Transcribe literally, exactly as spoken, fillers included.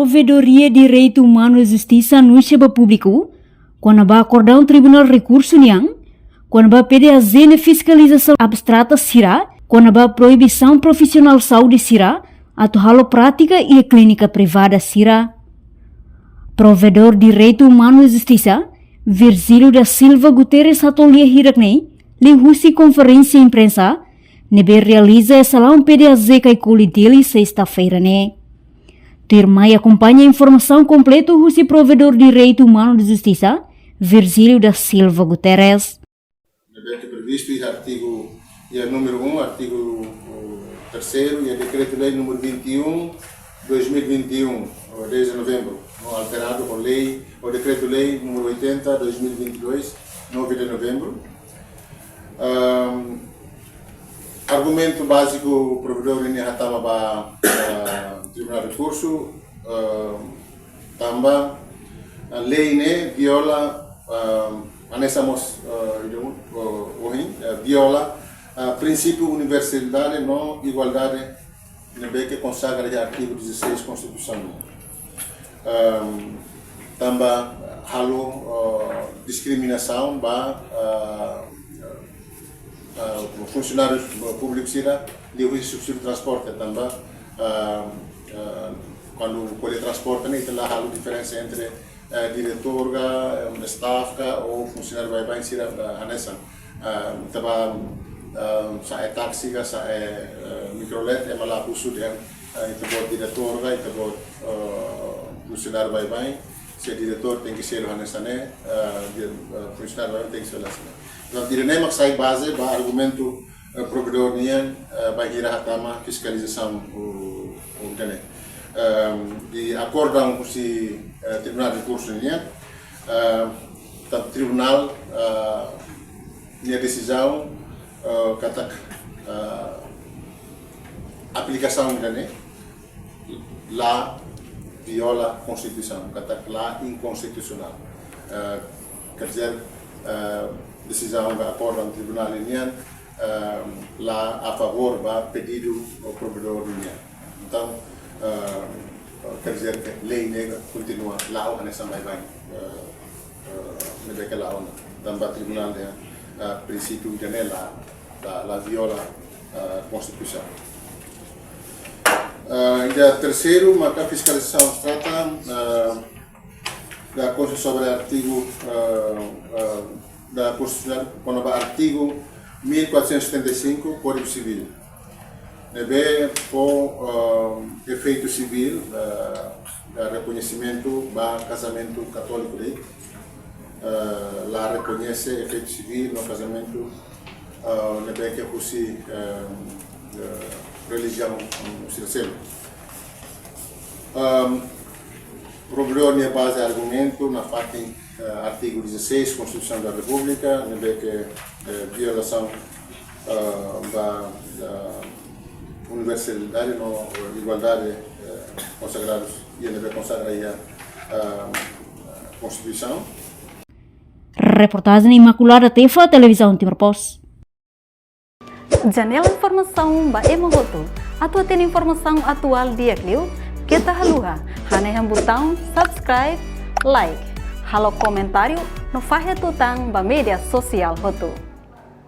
Provedoria Direitu Umanu no Justisa anunsia ba públiku kona-ba akordaun Tribunál Rekursu nian kona-ba P D A Z nia fiskalizasaun abstrata sira kona-ba proibisaun profisionál saúde sira atu halo prátika iha klínika privada sira. Provedór Direitu Umanu no Justisa, Virgílio da Silva Guterres, hato'o lia hirak ne'e liuhusi konferénsia imprensa ne'ebé realiza iha salaun P D A Z Caicoli, Dili, sesta-feira ne'e. Tuirmai akompaña informasaun kompletu husi Provedór Direitu Umanu no Justisa, Virgílio da Silva Guterres. Ne'ebé ke previstu iha artigu, iha númeru um, artigu, o, terceiro, iha Dekretu-Lei númeru vinte e um, dois mil e vinte e um, o, dez de novembro, no alteradu ho lei, o Dekretu-Lei númeru oitenta, dois mil e vinte e dois, nove de novembro. Ahm, argumentu báziku provedór nian hatama ba, ah, Tribunál Rekursu, ahm, tanba, ah, lei ne'e viola, ahm, hanesan mós, ah, ida, ah, ohin, ah, viola, ah, prinsípiu universalidade no igualdade ne'ebé ke konsagra iha artigu dezasseis Konstituisaun. Ahm, tanba halo, ah, diskriminasaun ba, ah, ah, funsionáriu públiku sira liuhusi subsídiu transporte, tanba, ah, ah, kuandu ko'alia transporte ne'e, ita la halo diferensa entre, eh, diretór ka, eh, staff ka, ou funsionáriu baibain sira, eh, hanesan. Eh, ita ba, eh, sa'e táksi ka, sa'e, eh, mikrolet, ema la husu dehan, eh, ita-boot diretór ka, ita-boot, eh, funsionáriu baibain, se diretór tenke selu hanesan ne'e, eh, di-, eh, funsionáriu baibain tenke selu hanesan ne'e. Entaun, ida-ne'e mak sai baze ba argumentu, eh, provedór nian, eh, bainhira hatama fiskalizasaun, o, o, ida-ne'e. Ehm, iha akordaun husi, eh, Tribunál Rekursu nian, eh, ta-, tribunál, eh, nia desizaun, eh, katak, eh, aplikasaun ida-ne'e la viola Konstituisaun, katak la inkonstitusionál. Eh, quer dizer, eh, desizaun ka akordaun tribunál nian, eh, la a favór ba pedidu provedór nian. Entaun, eh, quer dizer ke lei ne'e kontinua la'o hanesan baibain, eh, eh, ne'ebé ke la'o ona. Tanba tribunál dehan, eh, prinsípiu ida-ne'e la, la, la viola, eh, Konstituisaun. Eh, iha terseiru, maka fiskalizasaun abstrata, eh, da Konstituisaun, sobre artigu, eh, eh, da Konstituisaun, kona-ba artigu mil quatrocentos e setenta e cinco, Kódigu Sivíl. Ne'ebé fó, eh, efeitu sivíl, eh, da rekoñesimentu ba kazamentu katóliku de'it. Eh, la rekoñese efeitu sivíl no kazamentu, eh, ne'ebé ke husi, eh, eh, relijiaun, mm, sira seluk. Ehm, provedór nia baze argumentu nafatin, eh, artigu dezasseis Konstituisaun da Repúblika, ne'ebé ke, eh, violasaun, eh, ba, eh, universalidade no, eh, igualdade, eh, konsagradu, iha ne'ebé konsagra iha, eh, Konstituisaun. Reportajen Imaculada Tefa, Televizaun Timor Post. Janela informasaun ba ema hotu. Atu hatene informasaun atuál di'ak liu, keta haluha hanehan butaun subscribe, like, halo komentáriu no fahe tutan ba média sosiál hotu.